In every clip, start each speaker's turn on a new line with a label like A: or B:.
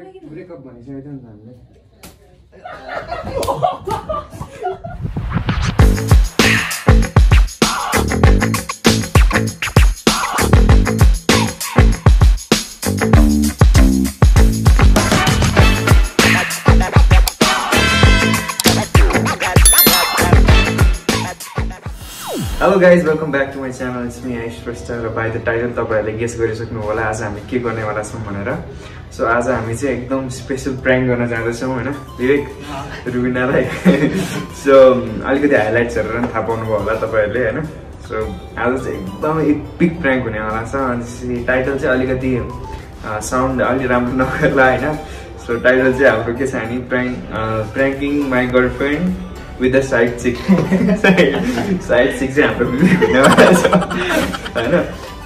A: Breakup भनिसकेको थियो नि त हामीले
B: Hello guys, welcome back to my channel. It's me Aish Presta र by the title तपाईहरुले गेस गरिसक्नु होला आज हामी के गर्ने वाला छौं भनेर. सो आज हामी चाहिँ एकदम स्पेशल प्रैंक गर्न जाँदै छौं हैन विवेक रुबिनालाई. सो अलिकति हाइलाइट्सहरु पनि थाहा पाउनु भयो होला तपाईहरुले हैन. सो आज चाहिँ एकदम एपिक प्रैंक हुने वाला छ. अनि टाइटल चाहिँ अलिकति साउन्ड अलि राम्रो नगर्ला हैन. सो टाइटल चाहिँ हाम्रो के छ नि pranking my girlfriend with the side chick. Side chick चाहिँ हाम्रो हुनेवाला छ हैन.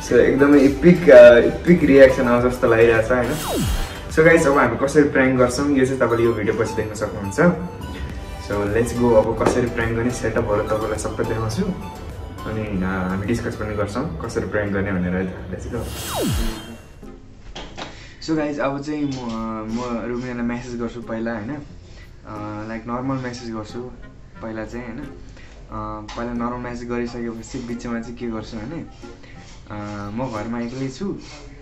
B: सो एकदमै एपिक रिएक्सन आउँछ जस्तो लागिरहेछ हैन. सो गाइस अब हामी कसरी प्रैंक गर्छौं यो चाहिँ तपाईले यो भिडियो पछि देख्न सक्नुहुन्छ. So let's go. अब कसरी प्रैंक गर्ने सेटअपहरु तपाईलाई सबै देखाउँछु अनि हामी डिस्कस पनि गर्छौं कसरी प्रैंक गर्ने भनेर. Let's go. सो गाइस अब चाहिँ म रुबिनालाई मेसेज गर्छु पहिला हैन. लाइक नर्मल मेसेज गर्छु पहिला चाहिँ हैन. पहिला नर्मल मेसेज गरिसकेपछि बिचमा चाहिँ के गर्छु भने म घरमा एक्लै छु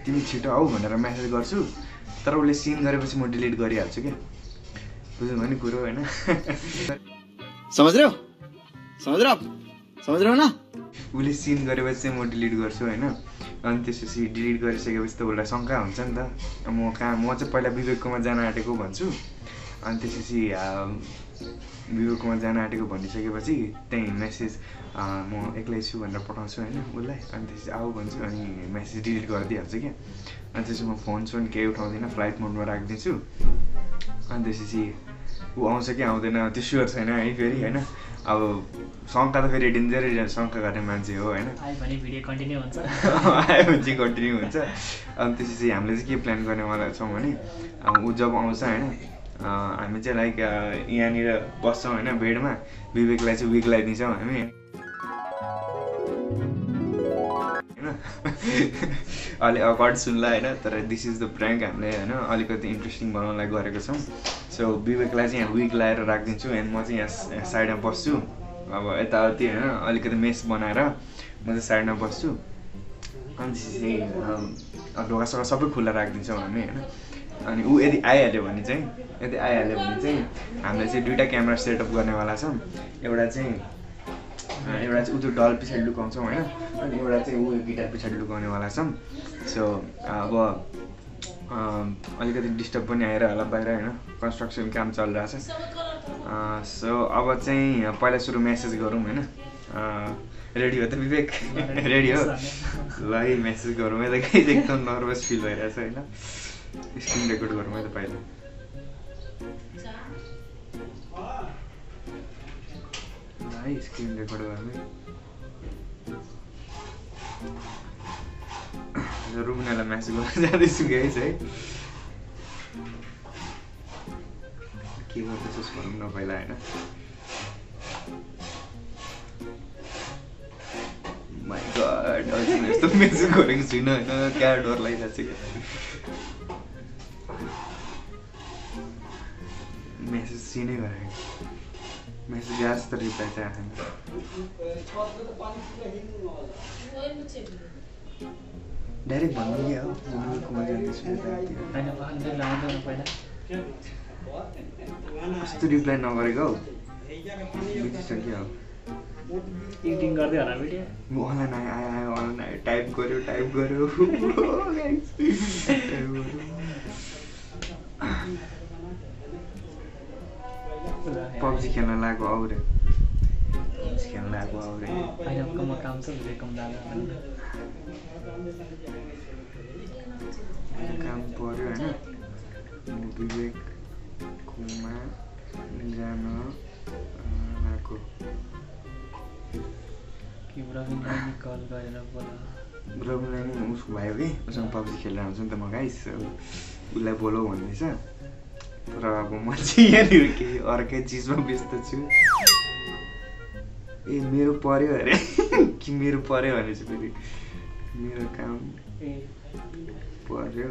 B: तिमी छिटो आऊ भनेर मेसेज गर्छु. तर उसले सिन गरेपछि म डिलिट गरिहाल्छु के. बुझ्नु भयो नि कुरो हैन. समझ रहे हो न. उसले सिन गरेपछि चाहिँ म डिलिट गर्छु हैन. अनि त्यसपछि डिलिट गरिसकेपछि त उसलाई शंका हुन्छ नि त. म चाहिँ पहिला विवेककोमा जान आँटेको भन्छु. अनि त्यसपछि विवेककोमा जान आँटेको भनिसकेपछि त्यही मेसेज म एक्लै छु भनेर पठाउँछु हैन उसलाई. अनि त्यसपछि आऊ भन्छु अनि मेसेज डिलिट गरिदिइहाल्छु क्या. अनि त्यसपछि म फोन केही उठाउँदिनँ फ्लाइट मोडमा राखिदिन्छु. अनि त्यसपछि ऊ आउँछ कि आउँदैन त्यो स्योर छैन है फेरि हैन. अब शङ्का त फेरि डेन्जरै शङ्का गर्ने मान्छे हो हैन. आयो भने कन्टिन्यू हुन्छ. अनि त्यसपछि हामीले चाहिँ के प्लान गर्नेवाला छौँ भने ऊ जब आउँछ हैन हामी चाहिँ लाइक यहाँनिर बस्छौँ हैन बेडमा. विवेकलाई चाहिँ विग लगाइदिन्छौँ हामी हैन. अलि अकवर्ड सुन्ला हैन. तर दिस इज द प्रैंक हामीले हैन अलिकति इन्ट्रेस्टिङ बनाउनलाई गरेको छौँ. सो विवेकलाई चाहिँ यहाँ विग लगाएर राखिदिन्छु अनि म चाहिँ यहाँ साइडमा बस्छु. अब यताउति हैन अलिकति मेस बनाएर म चाहिँ साइडमा बस्छु. अनि त्यसपछि ढोकासोका सबै खुल्ला राखिदिन्छौँ हामी हैन. अनि ऊ यदि आइहाल्यो भने चाहिँ हामीले चाहिँ दुईटा क्यामेरा सेटअप गर्नेवाला छौँ. एउटा चाहिँ ऊ त्यो डल पछाडि लुकाउँछौँ हैन. अनि एउटा चाहिँ ऊ गिटार पछाडि लुकाउनेवाला छौँ. सो अब अलिकति डिस्टर्ब पनि आएर होला बाहिर हैन कन्स्ट्रक्सन काम चलिरहेछ. सो अब चाहिँ पहिला सुरु मेसेज गरौँ हैन. रेडी हो त विवेक? रेडी हो ल है मेसेज गरौँ. यता एकदम नर्भस फिल भइरहेछ हैन. स्क्रिन रेकर्ड गरौँ है त पहिला. है स्क्रिन रेकर्ड गर्ने रुबिनालाई मेसेज गर्न जाँदैछु गाइस है. के गर्दैछस् भनौँ न पहिला हैन. माइ गड अझै यस्तो मेसेज गरेको छुइनँ हैन. क्या डर लागिरहेको छ क्या. मेसेज सिनै गरेको मेसेज गएको त रिप्लाई चाहिँ आएन. डाइरेक्ट भन्नु क्या हो विवेककोमा जाँदैछु कस्तो रिप्लाई नगरेको हौ. बितिसक्यो हौ.
C: एडिटिङ गर्दै होला भिडियो.
B: अनलाइन आयो टाइप गर्यो पब्जी खेल्न लागेको आउरे.
C: काम छ
B: काम पर्यो हैन. विवेककोमा जान लागेको. रविलाई नि उसको भयो कि उसँग पब्जी खेलेर आउँछु नि त म गाइस. उसलाई बोलाउ भन्दैछ. तर अब म चाहिँ यहाँनिर केही अर्कै चिजमा व्यस्त छु. ए मेरो पर्यो अरे कि मेरो पर्यो भनेपछि फेरि मेरो काम पर्यो.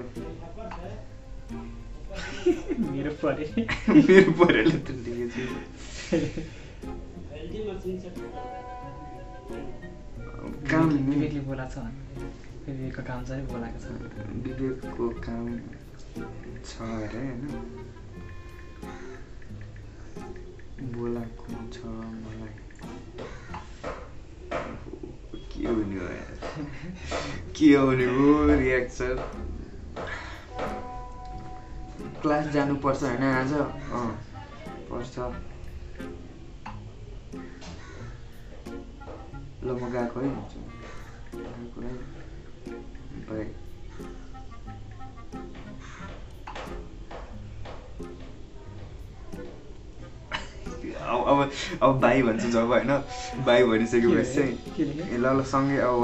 C: मेरो परे
B: मेरो परेले त देखेछु काम
C: विवेकले बोलाएको छ विवेकको काम चाहिँ बोलाएको छ
B: विवेकको काम छ अरे होइन बोलाएको छ मलाई के हुने हो यार के हुने हो रियाक्सन क्लास जानुपर्छ होइन आज पर्छ ल म गएको है बाई अब भाइ भन्छ जब होइन भाइ भनिसकेपछि चाहिँ ए ल सँगै अब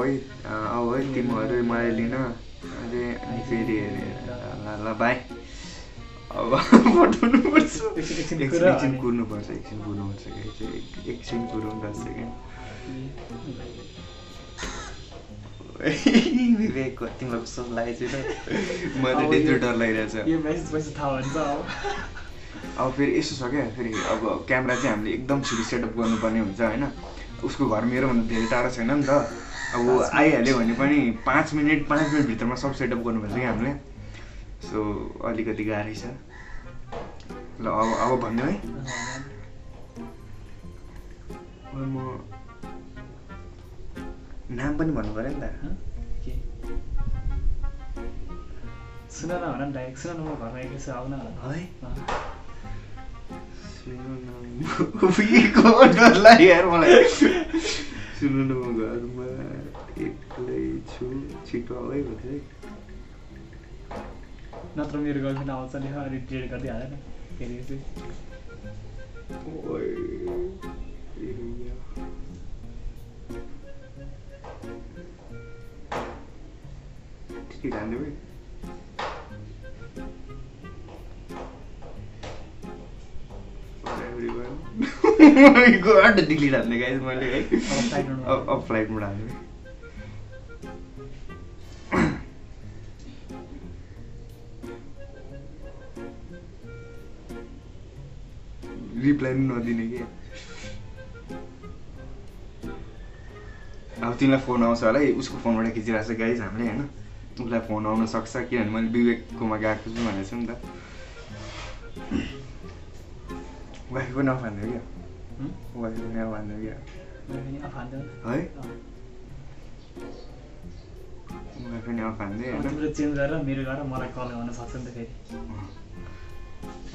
B: है तिमीहरू मलाई लिन अझै अनि फेरि ल ल भाइ अब पठाउनुपर्छ एकछिन कुर्नुपर्छ एकछिन कुरौँ 10 सेकेन्ड विवेक तिमीलाई कस्तो लागेको छैन मलाई त त्यत्रो डर लागिरहेछ अब फेरि यसो छ क्या फेरि अब क्यामेरा चाहिँ हामीले एकदम छिटो सेटअप गर्नुपर्ने हुन्छ होइन उसको घर मेरोभन्दा धेरै टाढो छैन नि त अब आइहाल्यो भने पनि 5 मिनट भित्रमा सब सेटअप गर्नुपर्छ क्या हामीले सो अलिकति गाह्रै छ ल अब भन्नु है म नाम पनि भन्नु पऱ्यो नि त
C: सुन न भन न डाइरेक्ट सुन न म घरमा एक्लै छु आउन
B: है डर लाग्यो यार मलाई सुन्नु न म घरमा एक्लै छु छिटो आऊ है भन्छ है
C: नत्र मेरो गर्लफ्रेन्ड आउँछ नि अनि डिलिट गर्दै हालेन फेरि चाहिँ
B: टिकट हाल्नु है डिलिट हाल्ने गाइस मैले है अब फ्लाइट मोड हाल्नु रिप्लाई पनि नदिने कि अब तिमीलाई फोन आउँछ होला है उसको फोनबाट खिचिरहेको छ गाइस हामीले होइन उसलाई फोन आउन सक्छ किनभने मैले विवेककोमा गएको छु भनेको छु नि त वाइफ पनि नफान्दियो क्या वाइफ पनि नफान्दियो क्या है वाइफ पनि नफान्दियो
C: तिम्रो चेन्ज गरेर मेरो गरेर मलाई कल गर्न सक्छ नि त फेरि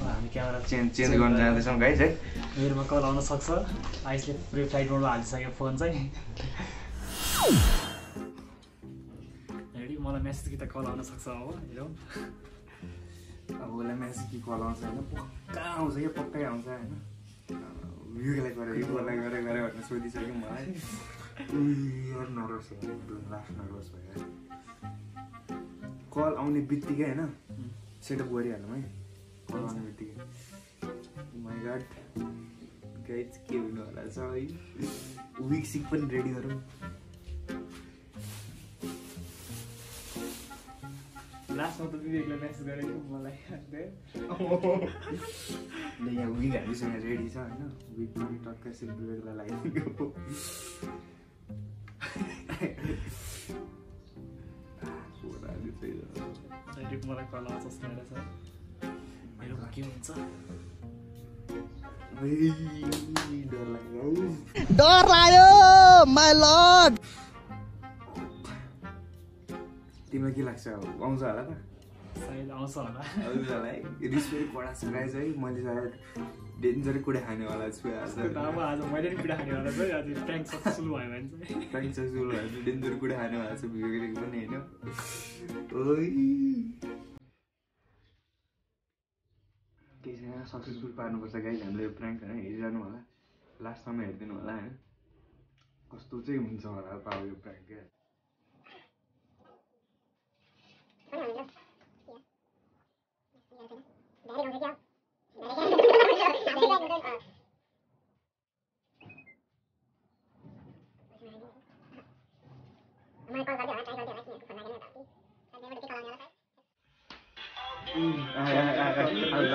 C: हामी क्यामेरा
B: चेन्ज गर्न जाँदैछौँ गाइस है
C: मेरोमा कल आउन सक्छ आइसले पुरै फ्लाइट मोडमा हालिसक्यो फोन चाहिँ रेडी मलाई मेसेज कि त कल आउन सक्छ अब हेरौँ
B: अब उसलाई मेसेज कि कल आउँछ होइन पक्का आउँछ क्या पक्कै आउँछ होइन विवेकलाई गरे भनेर सोधिसक्यो मलाई नर्भस भयो लास्ट नर्भस भयो कल आउने बित्तिकै होइन सेटअप गरिहालौँ है कल आउने बित्तिकै माई गॉड गाइस के हुनु होला छ है विक सिक पनि रेडी गरौँ
C: लास्टमा त विवेकलाई मेसेज गरेको मलाई
B: यहाँ विक हामीसँग रेडी छ होइन विक पनि टक्कै विवेकलाई लगाइदिएको
C: मलाई कल आउँछ जस्तो रहेछ मेरो के हुन्छ
D: डर लाग्यो माय लर्ड
B: तिमीलाई के लाग्छ आउँछ होला त
C: सायद आउँछ होला
B: रिस पनि कडा छ गाइस है मैले सायद डेन्जर कुरा खानेवाला छु आज
C: आज मैले पनि कुरा खानेवाला छु आज प्र्याङ्क सक्सेसफुल भयो भने चाहिँ
B: प्र्याङ्क सक्सेसफुल भयो भने डेन्जर कुरा खानेवाला छु विवेकले पनि होइन केही छैन सक्सेसफुल पार्नुपर्छ गाइस हामीले यो प्र्याङ्क होइन हेरिरहनु होला लास्टसम्म हेरिदिनु होला होइन कस्तो चाहिँ हुन्छ होला पाउ यो प्र्याङ्क क्या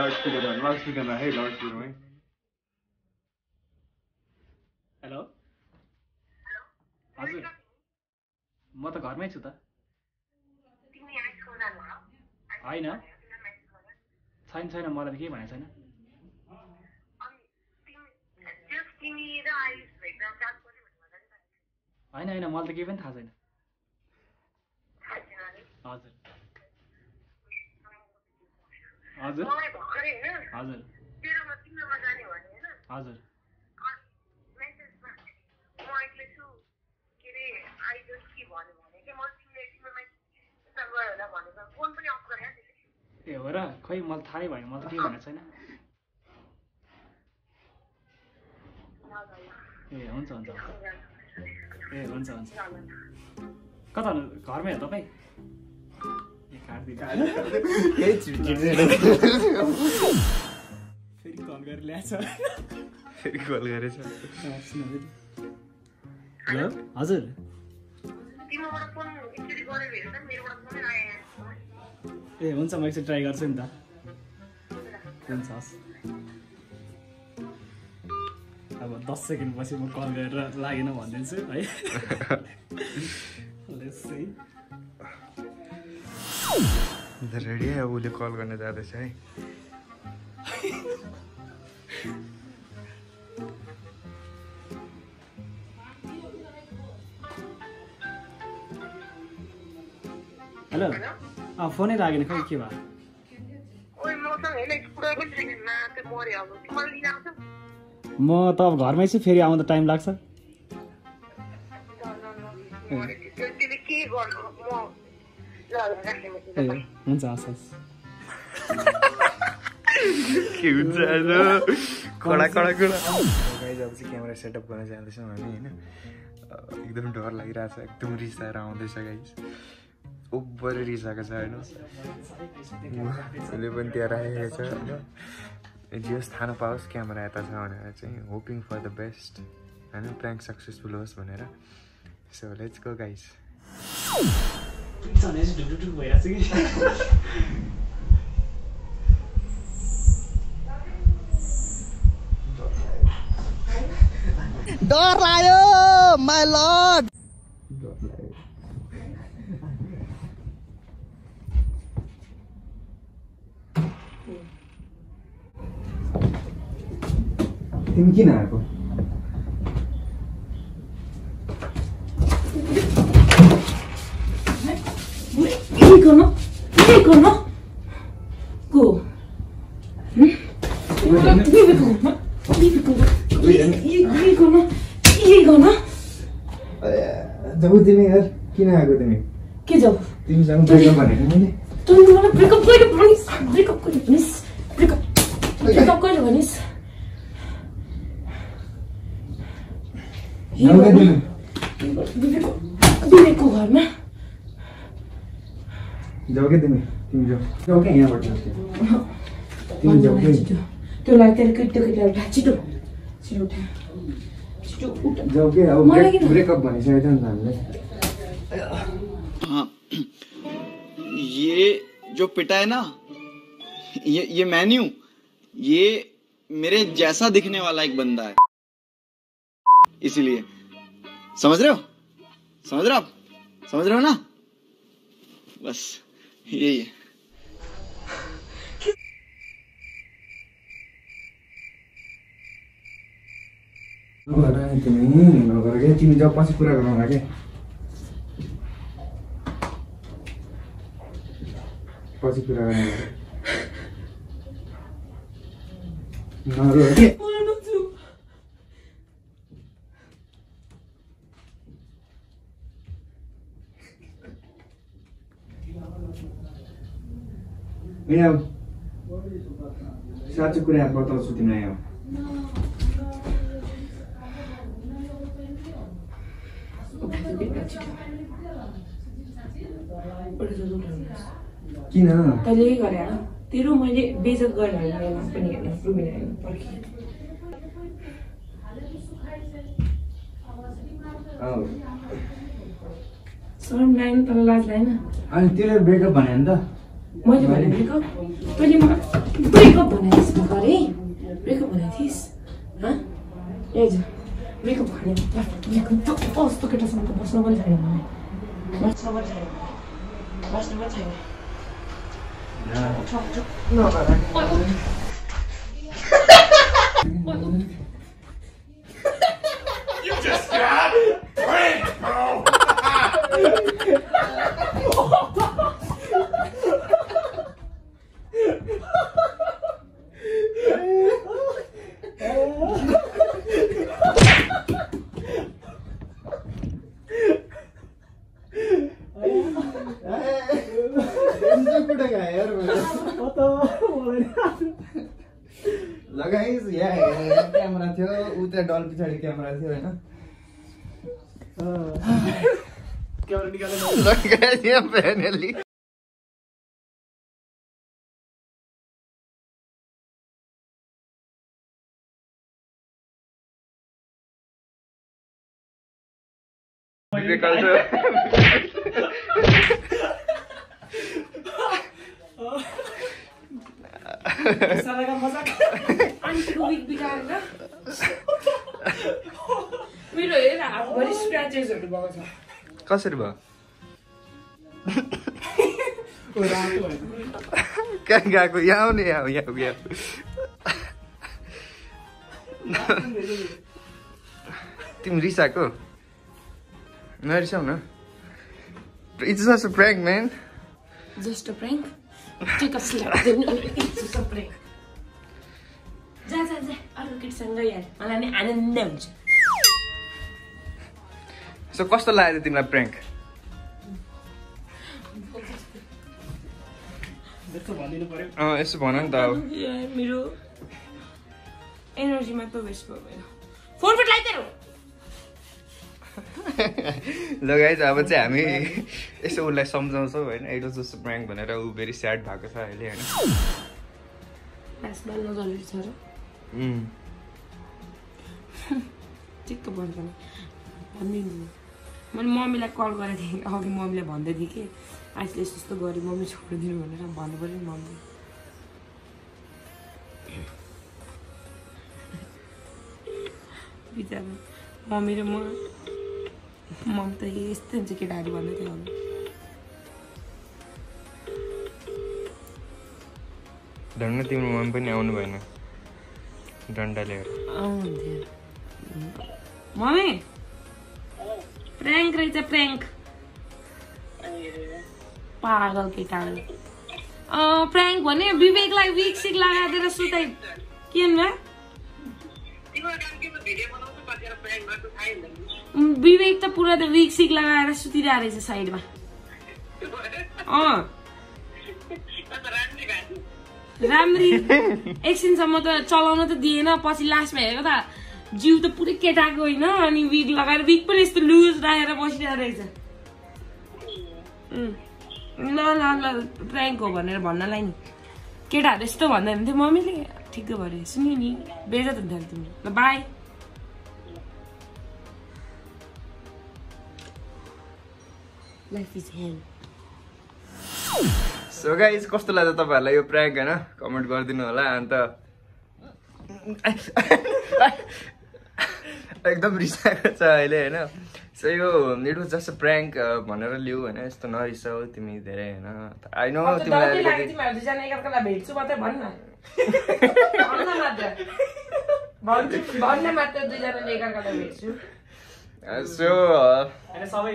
B: लाउडस्पिकरमा है लाउडस्पिकरमा है।
C: हेलो हजुर म त घरमै छु त होइन छैन मलाई त केही भनेको छैन होइन मलाई त केही पनि थाहा छैन हजुर हजुर हजुर हजुर ए हो र खै मलाई थाहै भएन मलाई त केही भनेको छैन ए हुन्छ ए हुन्छ कता हुनु घरमै हो तपाईँ फेरि कल गरेर ल्याएछ हेलो हजुर ए हुन्छ म एकचोटि ट्राई गर्छु नि त हुन्छ हस् अब 10 सेकेन्ड पछि म कल गरेर लागेन भनिदिन्छु है
B: रेडी है अब उसले कल गर्न जाँदैछ है
C: हेलो फोनै लागेन खै के भयो म त अब घरमै छु फेरि आउँदा टाइम लाग्छ हुन्छ हस्
B: के हुन्छ आज कडा अब चाहिँ क्यामेरा सेटअप गर्न जाँदैछौँ हामी होइन एकदम डर लागिरहेछ एकदम रिसाएर आउँदैछ गाइस ओभर रिसाएको छ होइन उसले पनि त्यहाँ राखेको छ होइन जे होस् थाहा नपाओस् क्यामेरा यता छ भनेर चाहिँ होपिङ फर द बेस्ट होइन प्र्याङ्क सक्सेसफुल होस् भनेर सो लेट्स गो गाइस
D: डर लाग्यो माय लर्ड
A: तिमी किन आएको जब तिमी यार किन आएको तिमी
E: के जब
A: तिमीसँग ब्रेकअप भनेको मैले
E: तैँले मलाई ब्रेकअप कहिले भनिस् ब्रेकअप कहिले भनिस् विवेकको घरमा
A: जाऊ के तिमी जाऊ के यहाँबाट तिमी जाऊ के
E: त्यो लाग्छ त्यो केटा उठा छिटो उठा
A: जाऊ के अब ब्रेकअप भनिसकेको थियो नि त हामीले
F: हाँ ये जो पिटा है ना ये मैं नहीं हूं ये मेरे जैसा दिखने वाला एक बंदा है इसीलिए समझ रहे हो आप समझ रहे हो ना बस यही है
A: तिमी जब पछि कुरा गरौँला के पछि कुरा गर्ने साँचो कुरा बताउँछु तिमीलाई अब किन
E: तैँले यही गरे तेरो मैले बेइज्जत गरेर पनि हेर्न रुबिना हेर्नु पर्खिएँ शरम लागेन तँलाई लाज लागेन
A: अनि त्यसले ब्रेकअप भने नि त
E: मैले भने ब्रेकअप तैँले मलाई ब्रेकअप बस्नु पनि छैन मलाई बस्नु पनि छैन बस्नु पनि छैन
B: You just got pranked, bro.
A: लगाइस यहाँ क्यामेरा थियो उता डल पछाडि क्यामेरा थियो हैन
C: क्यामेरा निकालेर
A: लगाइस यहाँ फाइनली
C: साराका मजाक
E: आन्टीको विक बिगारेर मेरो हेर हातभरि स्क्र्याचेसहरू भएको छ
B: कसरी भयो
C: रातो भयो
B: कहाँ गएको यहाँ आउने यहाँ तिमी रिसाएको नरिसाउ न It's just a prank, man.
E: Just a prank? Take a slap. It's just a prank. जा अरू केटीसँग यार मलाई नि आनन्द हुन्छ
B: So कस्तो लाग्यो तिमीलाई prank?
C: यस्तो भनिदिनु पर्यो
B: यसो भन नि त अब
E: मेरो एनर्जी मात्र वेस्ट भयो मेरो फोन पे लाइतेरो
B: ल गाइज अब चाहिँ हामी यसो उसलाई सम्झाउँछौँ होइन इट वाज जस्ट प्र्याङ्क भनेर ऊ भेरी स्याड भएको छ अहिले होइन
E: बास बल्न जरुरी छ र चित्त बन्दैन भनिदिनु मैले मम्मीलाई कल गरेको थिएँ अघि मम्मीले भन्दै थिएँ कि आइसले यस्तो गरी मम्मी छोडिदिनु भनेर भन्नु पऱ्यो नि मम्मी बिचरा मम्मी र मम्मी त यस्तै हुन्छ केटाहरू भन्दै थियो
B: धन्न तिम्रो मम्मी पनि आउनु भएन डन्डा लिएर
E: आउँथ्यो मम्मी प्र्याङ्क रहेछ प्र्याङ्क पागल केटाहरू प्र्याङ्क भने विवेकलाई विक सिक लगाएर सुताइ के विवेक त पुरा त विक सिक लगाएर सुतिरहेको रहेछ साइडमा राम्री एकछिनसम्म त चलाउन त दिएन पछि लास्टमा हेरेको त जिउ त पुरै केटाको होइन अनि विक लगाएर विक पनि यस्तो लुज राखेर बसिरहेको रहेछ ल प्र्याङ्क हो भनेर भन्नलाई नि केटाहरू यस्तो भन्दैन थियो मम्मीले ठिकै भयो सुन्यो नि बेजत हुन्थ्यो तिमी ल by life is hell
B: so guys कस्तो लाग्छ तपाईँहरूलाई यो प्र्याङ्क होइन कमेन्ट गरिदिनु होला अन्त एकदम रिसाएको छ अहिले होइन सो यो it was just a prank भनेर लिऊ होइन यस्तो नरिसाऊ तिमी धेरै होइन आई नो तिमीलाई
E: भेट्छु मात्रै भन्न मात्र दुईजनाले एकअर्कालाई भेट्छु
B: सो
C: सबै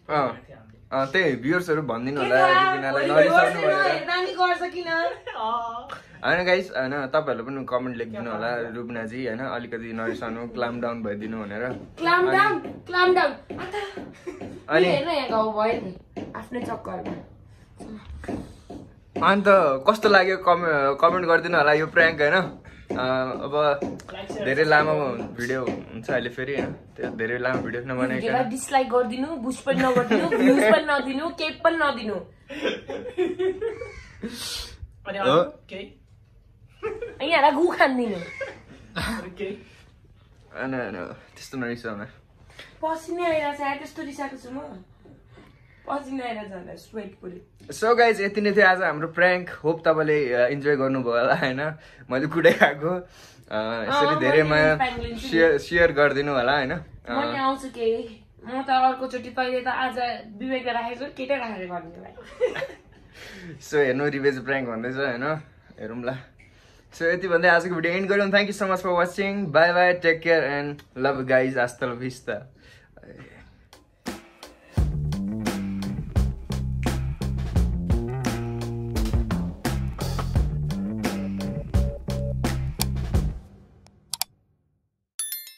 B: त्यही भ्युर्सहरू भनिदिनु होला तिनीहरूलाई नरिसाउनु भनेर होइन गाइस होइन तपाईँहरूले पनि कमेन्ट लेखिदिनु होला रुबनाजी होइन अलिकति नरिसाउनु क्लाम डाउन भइदिनु भनेर अनि अन्त कस्तो लाग्यो कमेन्ट गरिदिनु होला यो प्र्याङ्क होइन अब धेरै लामो भिडियो हुन्छ अहिले फेरि होइन त्यो धेरै लामो भिडियो नबनाइकन
E: डिसलाइक गरिदिनु बुस्ट पनि नगरिदिनु भ्युज पनि नदिनु केक पनि नदिनु यहाँलाई गु खान्दिनु
B: त्यस्तो नरिसाउन
E: पसिनै आइरहेछ त्यस्तो रिसाएको छु म पसिनै आइरहेछ स्वेट पुरै
B: सो गाइज यति नै थियो आज हाम्रो प्र्याङ्क होप तपाईँले इन्जोय गर्नुभयो होला होइन मैले कुदै खाएको यसरी धेरैमा सेयर गरिदिनु होला होइन
E: मैले आउँछु के म त अर्कोचोटि तैँले त आज विवेकले राखेको छु केटै राखेर गर्ने भाइ
B: सो हेर्नु रिभेज प्र्याङ्क भन्दैछ होइन हेरौँ ल सो यति भन्दै आजको भिडियो एन्ड गरौँ thank you so much for watching bye bye take care and love guys आस्ता ल भिस्ता